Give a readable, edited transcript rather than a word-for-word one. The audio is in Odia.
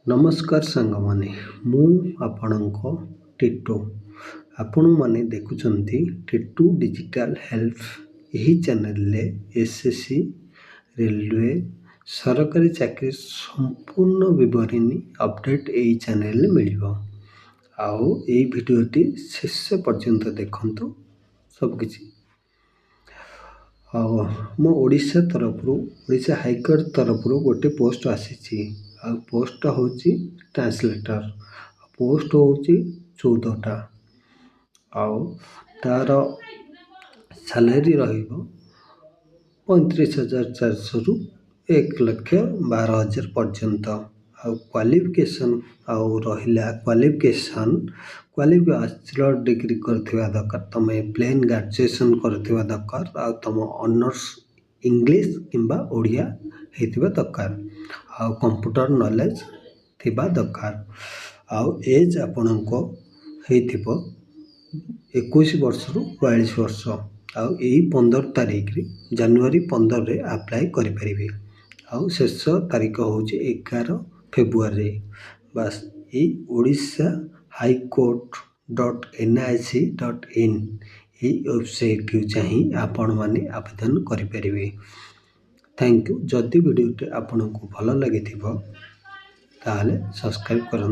ନମସ୍କାର ସାଙ୍ଗମାନେ, ମୁଁ ଆପଣଙ୍କ ଟିଟୋ। ଆପଣମାନେ ଦେଖୁଛନ୍ତି ଟିଟୁ ଡିଜିଟାଲ ହେଲ୍ପ। ଏହି ଚ୍ୟାନେଲରେ ଏସ୍ଏସ୍ସି, ରେଲୱେ, ସରକାରୀ ଚାକିରି ସମ୍ପୂର୍ଣ୍ଣ ବିବରଣୀ ଅପଡ଼େଟ୍ ଏଇ ଚ୍ୟାନେଲରେ ମିଳିବ। ଆଉ ଏଇ ଭିଡ଼ିଓଟି ଶେଷ ପର୍ଯ୍ୟନ୍ତ ଦେଖନ୍ତୁ ସବୁକିଛି। ଆଉ ମୋ ଓଡ଼ିଶା ତରଫରୁ, ଓଡ଼ିଶା ହାଇକୋର୍ଟ ତରଫରୁ ଗୋଟେ ପୋଷ୍ଟ ଆସିଛି। ଆଉ ପୋଷ୍ଟଟା ହେଉଛି ଟ୍ରାନ୍ସଲେଟର। ପୋଷ୍ଟ ହେଉଛି 14ଟା। ଆଉ ତାର ସାଲାରୀ ରହିବ 35,400ରୁ 1,12,000 ପର୍ଯ୍ୟନ୍ତ। ଆଉ କ୍ୱାଲିଫିକେସନ୍, ଆଉ ରହିଲା କ୍ୱାଲିଫିକେସନ୍, ବ୍ୟାଚଲର ଡିଗ୍ରୀ କରିଥିବା ଦରକାର ତମେ, ପ୍ଲେନ୍ ଗ୍ରାଜୁଏସନ୍ କରିଥିବା ଦରକାର, ଆଉ ତମ ଅନର୍ସ ଇଂଲିଶ କିମ୍ବା ଓଡ଼ିଆ ହେଇଥିବା ଦରକାର, ଆଉ କମ୍ପ୍ୟୁଟର ନଲେଜ ଥିବା ଦରକାର। ଆଉ ଏଜ୍ ଆପଣଙ୍କ ହେଇଥିବ 21 ବର୍ଷରୁ 42 ବର୍ଷ। ଆଉ ଏଇ 15 ତାରିଖରେ, ଜାନୁଆରୀ 15ରେ ଆପ୍ଲାଏ କରିପାରିବେ। ଆଉ ଶେଷ ତାରିଖ ହେଉଛି 11 ଫେବୃଆରୀ। ବାସ୍, ଏଇ OdishaHighCourt.nic.in ଏଇ ୱେବସାଇଟ୍କୁ ଯାଇ ଆପଣମାନେ ଆବେଦନ କରିପାରିବେ। Thank you. ଯଦି ଭିଡ଼ିଓଟି ଆପଣଙ୍କୁ ଭଲ ଲାଗିଥିବ, ତାହେଲେ ସବସ୍କ୍ରାଇବ୍ କରନ୍ତୁ।